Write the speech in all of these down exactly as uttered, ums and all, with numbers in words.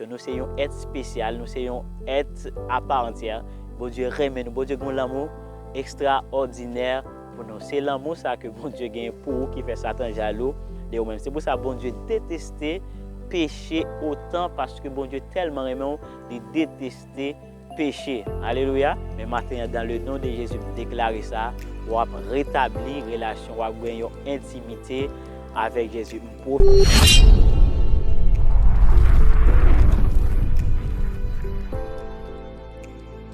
Nou se yon èt espesyal, nou se yon èt apa antyè. Bondye renmen nou, Bondye gen yon lanmou ekstraòdinè pou nou. Se lanmou sa ke Bondye gen pou ou ki fè Satan jalou de ou menm. Se pou sa Bondye deteste peche otan, paske Bondye tèlman renmen w, li deteste peche. Alelouya. Men maten an, dans le nom de Jésus, m deklare sa, w ap retabli relasyon, w ap gen yon entimite avèk Jezi. M pwofite.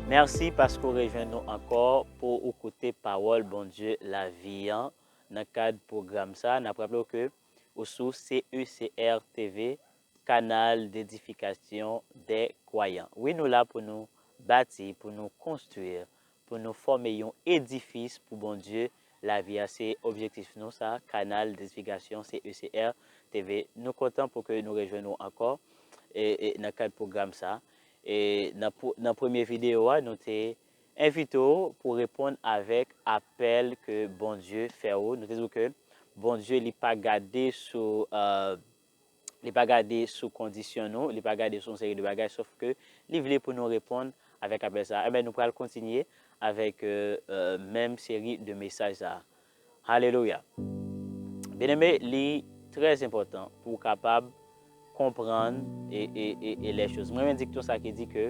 Mèsi paske w rejwenn nou ankò pou ou koute pawòl Bondye lavi an nan kad pwogram sa. N ap raple w ke ou sou C E C R T V, Canal d'édification des croyants. Wi, nou la pou nou bati, pou nou konstwi, pou nou fòme yon edifis pou Bondye lavi a. Se objektif nou sa, Canal d'édification, C E C R T V. Nou kontan pou ke nou rejwenn ou ankò e, e, nan kad pwogram sa. E nan, pou- nan premye videyo a, nou te envite w pou reponn avèk apèl ke Bondye fè ou. Nou te di w ke Bondye, li pa gade sou, euh, li pa gade sou kondisyon nou, li pa gade sou yon seri de bagay, sòf ke li vle pou nou reponn avèk apèl sa. Enben, nou pral kontinye avèk, euh, euh, menm seri de mesaj sa. Alelouya. Byeneme, li trè enpòtan pou w kapab konprann e, e, e, e les choses. Mwen renmen dikton sa ki di ke,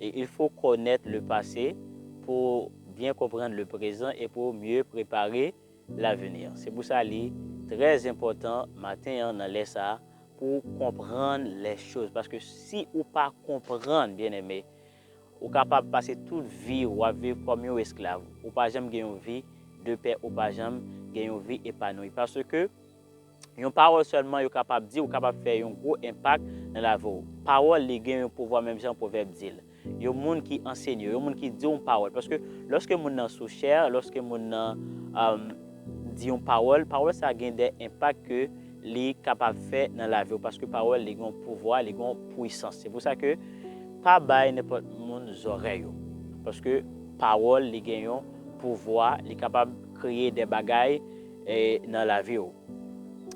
e, il faut connaître le passé pour bien comprendre le présent et pour mieux préparer l'avenir. Se pou sa li trè enpòtan maten an nan lè sa a pou w konprann les choses. Paske si ou pa konprann, byeneme, ou kapab pase tout vi w ap viv kòm yon esklav. Ou pa janm gen yon vi de pè, ou pa janm gen yon vi epanoui. Paske yon pawòl sèlman yo kapab di, ou kapab fè yon gwo enpak nan lavi w. Pawòl li gen yon pouvwa menm jan pwovèb di l. Yon moun ki ansenye w, yon moun ki di w yon pawòl. Paske lòske moun nan sou chè, lòske moun nan, um, di yon pawòl, pawòl sa gen de enpak ke li kapab fè nan lavi w. Paske pawòl li gen yon pouvwa, li gen yon pwisans. Se pou sa ke pa bay nenpòt moun zòrèy ou. Paske pawòl li gen yon pouvwa, li kapab kreye de bagay, eh, nan lavi w.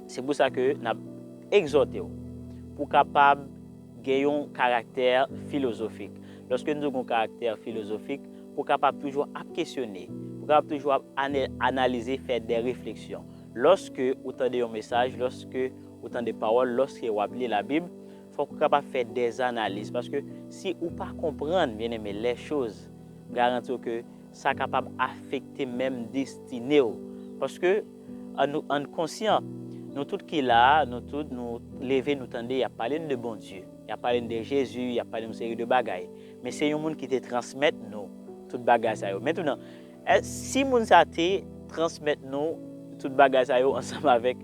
Se pou sa ke n ap egzòte w pou w kapab gen yon karaktè filozofik. Lòske nou di w gen yon karaktè filozofik, pou w kapab toujou ap kesyone, pou w kapab toujou ap ane- analize, fè de refleksyon. Lòske ou tande yon mesaj, lòske ou tande pawòl, lòske w ap li Labib, fòk ou kapab fè de analiz. Paske si ou pa konprann, byeneme, les choses, m garanti w ke sa kapab afekte menm destine w. Paske, ann, ann konsyan, nou tout ki la a, nou tout, nou leve, nou tande, y ap pale n de Bondye, y ap pale n de Jezi, y ap pale n yon seri de bagay. Men se yon moun ki te transmèt nou tout bagay sa yo. Mentnan, è, si moun sa te transmèt nou tout bagay sa yo ansanm avèk,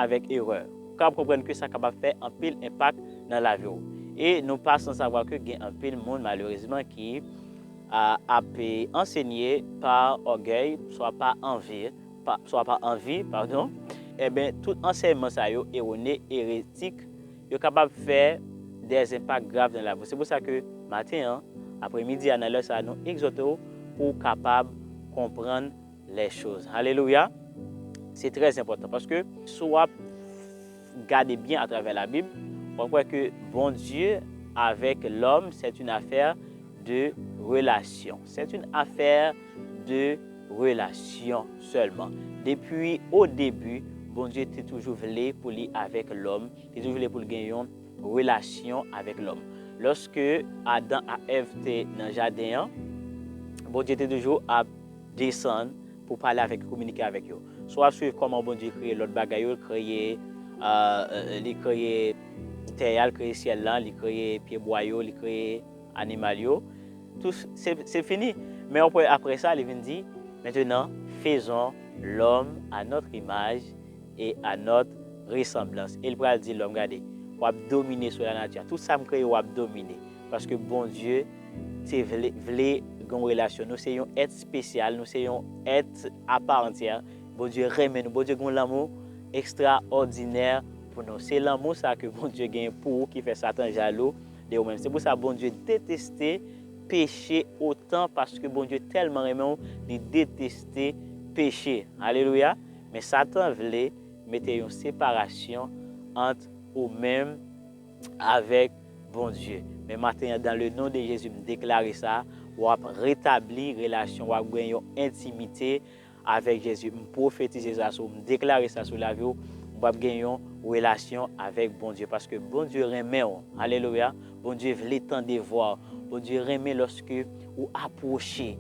avèk erè, ou kapab konprann ke sa kapab fè anpil enpak nan lavi w. E nou pa san savwa ke gen anpil moun, malerezman, ki a, ap, e, ansenye pa ògèy, swa pa anvi, pa, swa pa anvi, padon, enben, tout ansèyman sa yo ewone, eretik, yo kapab fè de enpak grav nan lavi w. Se pou sa ke maten an, apremidi a, nan lè sa a, nou egzòte w pou w kapab konprann les choses. Alelouya! Se trè enpòtan paske si w ap gade byen atravè Labib, w ap wè ke Bondye avèk lòm, c'est une affaire de relation. C'est une affaire de relation seulement. Depi o debi, Bondye te toujou vle pou li avèk lòm, li te toujou vle pou l gen yon relasyon avèk lòm. Lòske Adan ak Èv te nan jaden an, Bondye te toujou ap desann pou pale avèk yo, kominike avèk yo. Si w ap swiv kòman Bondye kreye lòt bagay yo, l kreye, euh, euh, li kreye tè a, l kreye syèl la, li kreye pyebwa yo, li kreye animal yo. Tout, se, se fini. Men apre, apre sa, li vin di, maintenant, faisons l'homme à notre image et à notre ressemblance. E l pral di lòm, gade, w ap domine sou lanati a. Tout sa m kreye, w ap domine. Paske Bondye te vle, vle gen yon relasyon. Nou se yon èt espesyal, nou se yon èt apa antyè. Bondye renmen nou. Bondye gen yon lanmou ekstraòdinè pou nou. Se lanmou sa ke Bondye gen pou ou ki fè Satan jalou de ou menm. Se pou sa Bondye deteste peche otan, paske Bondye tèlman renmen w, li deteste peche. Alelouya! Men Satan vle mete yon separasyon ant ou menm avèk Bondye. Men maten an, dans le nom de Jésus, m deklare sa, w ap retabli relasyon, w ap gen yon entimite avèk Jezi. M pwofetize sa sou, m deklare sa sou lavi w, w ap gen yon relasyon avèk Bondye, paske Bondye renmen w. Alelouya. Bondye vle tande vwa w. Bondye renmen lòske ou apwoche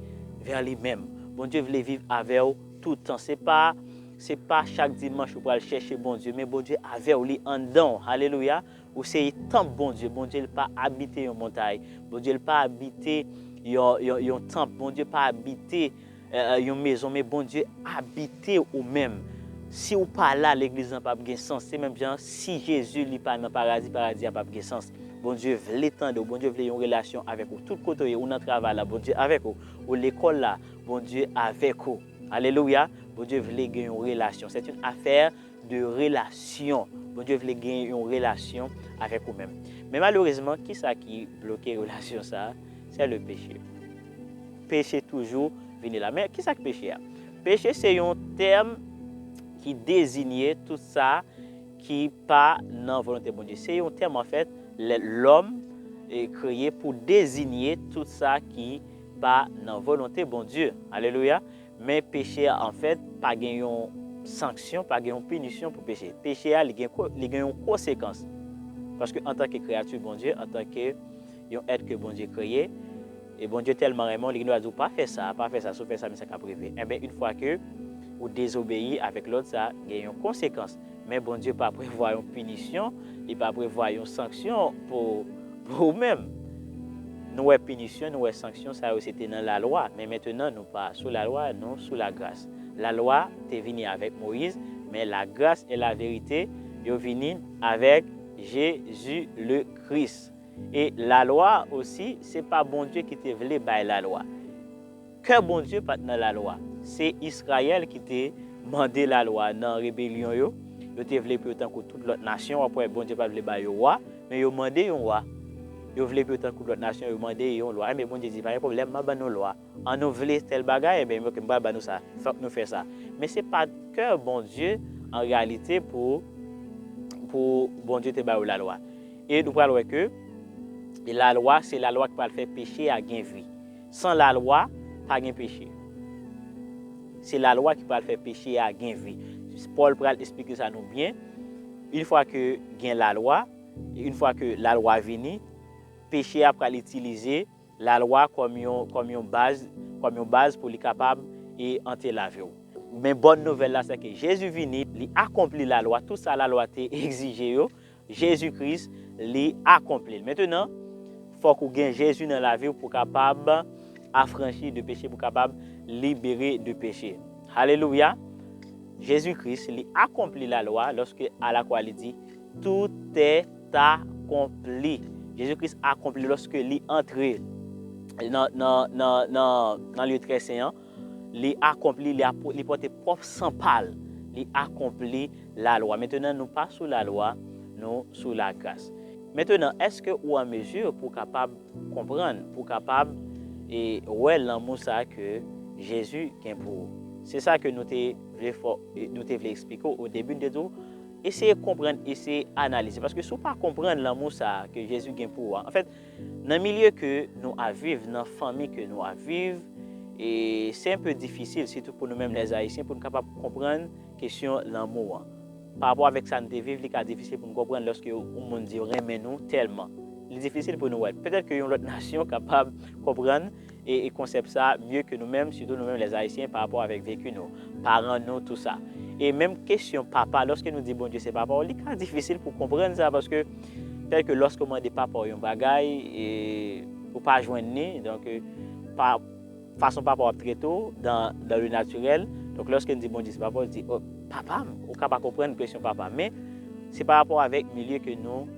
vè li menm. Bondye vle viv avè w tout tan. Se pa, se pa chak dimanch ou pral chèche Bondye, men Bondye avè w, li anndan w. Alelouya. Ou se tanp Bondye. Bondye, li pa abite yon montay. Bondye, li pa abite yon, yon, yon tanp. Bondye pa abite, eh, yon mezon, men Bondye abite ou menm. Si w pa la, legliz lan p ap gen sans. Se menm jan, si Jezi, li pa nan paradi, paradi a p ap gen sans. Bondye vle tande w. Bondye vle yon relasyon avèk ou. Tout kote w ye, ou nan travay la, Bondye avèk ou. Ou lekòl la, Bondye avèk ou. Alelouya. Bondye vle gen yon relasyon. C'est une affaire de relasyon. Bondye vle gen yon relasyon avèk ou menm. Men malerezman, kisa ki bloke relasyon sa a? C'est le péché. Peche toujou vini la. Men kisa k peche a? Peche se yon tèm ki dezinye tout sa ki pa nan volonte Bondye. Se yon tèm, anfèt, lè lòm e kreye pou dezinye tout sa ki pa nan volonte Bondye. Alelouya. Men peche a, anfèt, pa gen yon sanksyon, pa gen yon pinisyon pou peche. Peche a, li gen, ko- li gen yon konsekans. Paske antanke kreyati Bondye, antanke yon èt ke Bondye kreye, e Bondye tèlman renmen w, li gen dwa di w, "Pa fè sa, pa fè sa, si w fè sa, men sa k ap rive." Enben, yon fwa ke ou dezobeyi avèk lòd sa, gen yon konsekans. Men Bondye pa prevwa yon pinisyon, li pa prevwa yon sanksyon pou, pou ou menm. Nou wè pinisyon, nou wè sanksyon, sa yo se te nan lalwa. Men mentenan, nou pa sou lalwa, nou sou lagras. Lalwa te vini avèk Moyiz, men lagras e laverite, yo vini avèk Jezi le Kris. E lalwa osi, se pa Bondye ki te vle bay lalwa. Kè Bondye pa t nan lalwa. Se Izrayèl ki te mande lalwa nan rebelyon yo. Yo te vle pou yo tankou tout lòt nasyon. W ap wè Bondye pa t vle ba yo wa, men yo mande yon wa. Yo vle pou yo tankou lòt nasyon, yo mande yon lwa. Enben, Bondye di, "Pa gen pwoblèm, m a ban nou lwa. An nou vle tèl bagay, enben, ok, m pral ban nou sa. Fòk nou fè sa." Men se pa t kè Bondye, an reyalite, pou, pou Bondye te ba yo lalwa. E nou pral wè ke lalwa, se lalwa ki pral fè peche a gen vi. San lalwa, pa gen peche. Se lalwa ki pral fè peche a gen vi. Pòl pral esplike sa nou byen. Yon fwa ke gen lalwa, yon fwa ke lalwa vini, peche a pral itilize lalwa kòm yon, kòm yon baz, kòm yon baz pou li kapab e ante lavi w. Men bòn nouvèl la, se ke Jezi vini, li akonpli lalwa, tout sa lalwa te egzije yo, Jezi Kris, li akonpli l. Mentenan, fòk ou gen Jezi nan lavi w pou kapab afranchi de peche, pou kapab libere de peche. Alelouya! Jezi Kris, li akonpli lalwa lòske alakwa li di, "Tout est accompli." Jezi Kris akonpli lòske li antre nan, nan, nan, nan, nan lye trè sen an, li akonpli, li, apò- li pote pwòp san pa l, li akonpli lalwa. Mentenan, nou pa sou lalwa, nou sou lagras. Mentenan, èske ou an mezi pou kapab konprann, pou kapab e wè lanmou sa ke Jezi gen pou ou? Se sa ke nou te vle fò, e nou te vle eksplike w. O debi, n te di w, eseye konprann, eseye analize. Paske si w pa konprann lanmou sa ke Jezi gen pou ou a, anfèt, nan milye ke nou ap viv, nan fanmi ke nou ap viv, e se enpe difisil, sitou pou nou menm lèzayisyen, pou nou kapab konprann kesyon lanmou an. Pa rapò avèk sa n te viv, li ka difisil pou n konprann lòske yon moun di yo renmen nou tèlman. Li difisil pou nou wè. Petèt ke yon lòt nasyon kapab konprann e, e konsèp sa mye ke nou menm, sitou nou menm lèzayisyen, pa rapò avèk veki nou, paran nou, tou sa. E menm kesyon papa, lòske nou di Bondye se papa w, li ka difisil pou konprann sa, paske tèlke lòske w mande papa w yon bagay, e ou pa jwenn li, donk, e, pa, fason papa w ap trete w dans, dans le naturel. Donk, lòske n di Bondye se papa w, l di, "O, papa m," ou ka pa konprann kesyon papa. Men, se pa rapò avèk milye ke nou,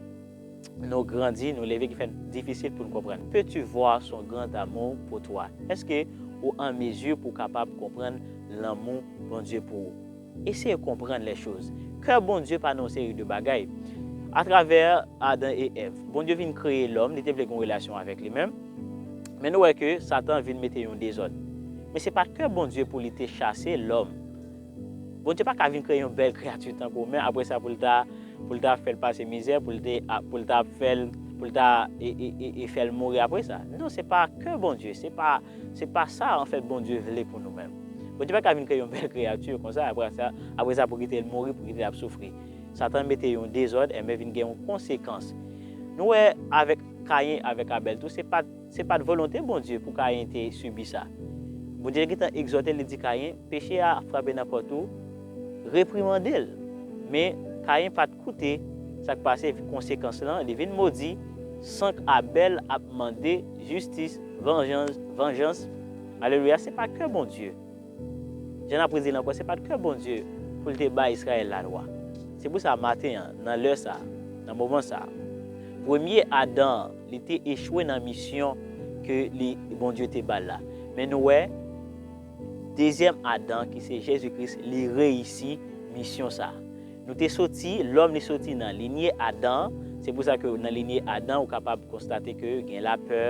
nou grandi, nou leve, ki fè difisil pou n konprann. Peux-tu voir son grand amour pour toi? Èske ou an mezi pou w kapab konprann lanmou Bondye pou ou? Eseye konprann les choses. Kè Bondye pa nan yon seri de bagay. Atravè Adan e Èv, Bondye vin kreye lòm, li te vle gen yon relasyon avèk li menm. Men nou wè ke Satan vin mete yon dezòd. Men se pa t kè Bondye pou li te chase lòm. Bondye pa ka vin kreye yon bèl kreyati tankou w, men apre sa pou l ta, pou l ta fè l pase mizè, pou l te, pou l ta fè l pou l ta e, e, e, e fè l mouri apre sa. Non, se pa kè Bondye, se pa, se pa sa anfèt Bondye vle pou nou menm. Bondye pa ka vin kreye yon bèl kreyati konsa, apre sa, apre sa pou kite l mouri, pou kite l ap soufri. Satan mete yon dezòd, enben vin gen yon konsekans. Nou wè avèk Kayen, avèk Abèl tou, se pa, se pa t volonte Bondye pou Kayen te sibi sa. Bondye te gentan egzòte l, li di Kayen, peche a frape nan pòt ou, reprimande l. Men Kayen pa t koute, sa k pase, konsekans lan, li vin modi, san k Abèl ap mande jistis, vanjans, vanjans. Alelouya, se pa kè Bondye. Jan n ap redi l ankò, se pa t kè Bondye pou l te bay Izrayèl lalwa. Se pou sa maten an, nan lè sa, nan moman sa, premye Adan an, li te echwe nan misyon ke li, Bondye te ba l la. Men nou wè, dezyèm Adan, ki se Jezi Kris, li reyisi misyon sa. Nou te soti, lòm li soti nan linye Adan, se pou sa ke nan linye Adan, ou kapab konstate ke gen lapè,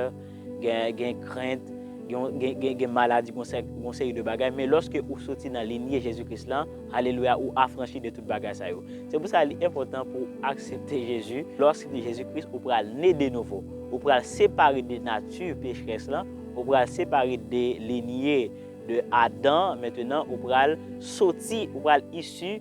gen, gen krent, gen, gen, gen, gen maladi, gen sè-, gen seri de bagay. Men lòske ou soti nan linye Jezi Kris lan, alelouya, ou afranchi de tout bagay sa yo. Se pou sa li enpòtan pou w aksepte Jezi. Lè w aksepte Jezi Kris, ou pral ne de nouvo. Ou pral separe de nati pecherès lan, ou pral separe de linye de Adan, mentenan ou pral soti, ou pral isi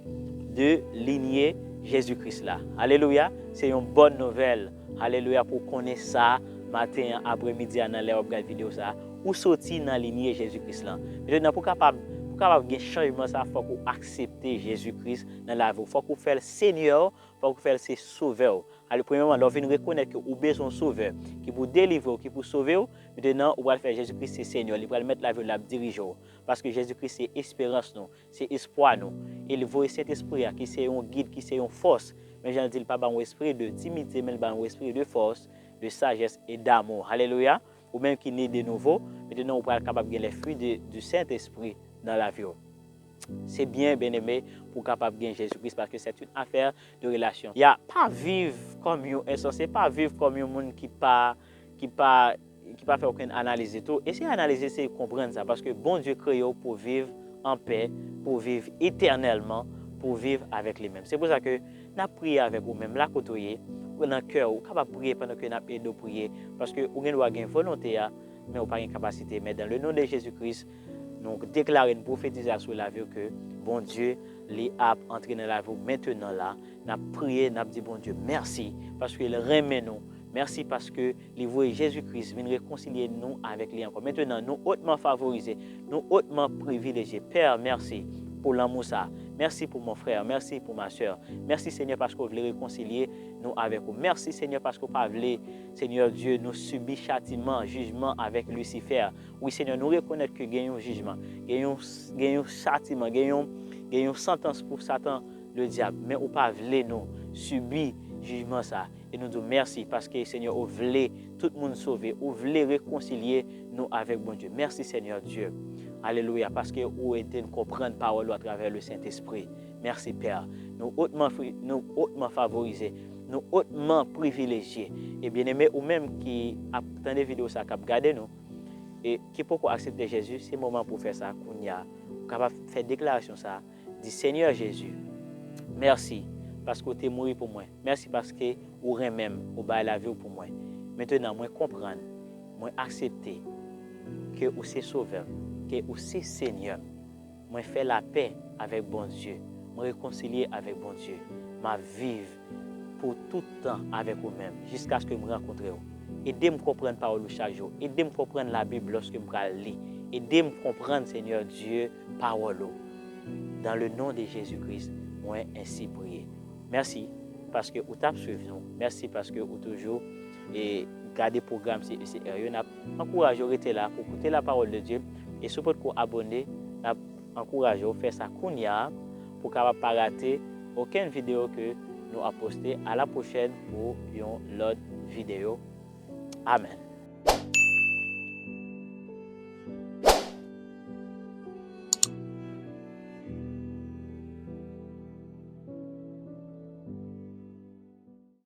de linye Jezi Kris la. Alelouya! Se yon bòn nouvèl. Alelouya! Pou w konnen sa, maten an, apremidi a, nan lè w ap gade videyo sa, ou soti nan linye Jezi Kris lan. Mentenan pou kapab, pou kapab gen chanjman sa, fòk ou aksepte Jezi Kris nan lavi w. Fòk ou fè l Senyè w, fòk ou fè l se Sovè w. Ale, premyèman, lè w vin rekonèt ke ou bezwen yon Sovè ki pou delivre w, ki pou sove w, mentenan ou pral fè Jezi Kris se Senyè w. Li pral mèt lavi w, l ap dirije w. Paske Jezi Kris se esperans nou, se espwa nou. E li voye Sentespri a, ki se yon gid, ki se yon fòs. Men jan l di, l pa ba yon espri de timidite, men l ba yon espri de fòs, de sajès e damou. Alelouya! Ou menm ki ne de nouvo, mentenan ou pral kapab gen les fruits de, du Saint-Esprit nan lavi w. Se byen, byeneme, pou w kapab gen Jezi Kris, paske c'est une affaire de relation. Ya, pa viv kòm yon ensanse, pa viv kòm yon moun ki pa, ki pa, ki pa fè okenn analiz ditou. Eseye analize, eseye konprann sa, paske Bondye kreye w pou w viv an pè, pou w viv etènèlman, pou w viv avèk li menm. Se pou sa ke n ap priye avèk ou menm, la kote w ye, ou nan kè w, ou kapab priye pandan ke n ap ede w priye, paske ou gen dwa gen volonte a, men ou pa gen kapasite. Men dans le nom de Jésus-Christ, nou deklare, n pwofetize asou lavi w ke Bondye, li ap antre nan lavi w mentenan la. N ap priye, n ap di Bondye mèsi, paske l renmen nou. Mèsi paske li voye Jezi Kris vin rekonsilye nou avèk li ankò. Mentenan, nou otman favorize, nou otman privilejye. Pè, mèsi pou lanmou sa. Mèsi pou mon frè, mèsi pou ma sè. Mèsi, Senyè, paske w vle rekonsilye nou avèk ou. Mèsi, Senyè, paske w pa vle, Senyè Dye, nou sibi chatiman, jijman avèk Lisifè. Wi, Senyè, nou rekonèt ke gen yon jijman, gen yon, gen yon chatiman, gen yon, gen yon santans pou Satan, le dyab. Men ou pa vle nou sibi jijman sa. E nou di w mèsi paske, Senyè, ou vle tout moun sove, ou vle rekonsilye nou avèk Bondye. Mèsi, Senyè Dye. Alelouya, paske ou ede n konprann pawòl ou atravè le Sentespri. Mèsi, Pè. Nou otman fri-, nou otman favorize, nou otman privilejye. E byeneme, ou menm ki ap tande videyo sa, k ap gade nou, e ki poko aksepte Jezi, se moman pou w fè sa kounye a. Ou kapab fè deklarasyon sa, di, Senyè Jezi, mèsi paske w te mouri pou mwen. Mèsi paske ou renmen m, ou bay lavi w pou mwen. Mentenan, mwen konprann, mwen aksepte ke ou se Sovè m, ke ou se Senyè m. Mwen fè lapè avèk Bondye. Mwen rekonsilye avèk Bondye. M ap viv pou tout tan avèk ou menm, jiskaske m rankontre w. Ede m konprann pawòl ou chak jou. Ede m konprann Labib lòske m pral li. Ede m konprann, Senyè Dye, pawòl ou. Dans le nom de Jésus-Christ, mwen ensi priye. Mèsi paske ou t ap swiv nou. Mèsi paske ou toujou e gade pwogram C E C R yo. N ap ankouraje w rete la pou koute la parole de Dieu. E si w potko abòne, n ap ankouraje w fè sa kounye a pou w kapab pa rate okenn videyo ke nou ap poste. A la pwochèn pou yon lòt videyo. Amèn.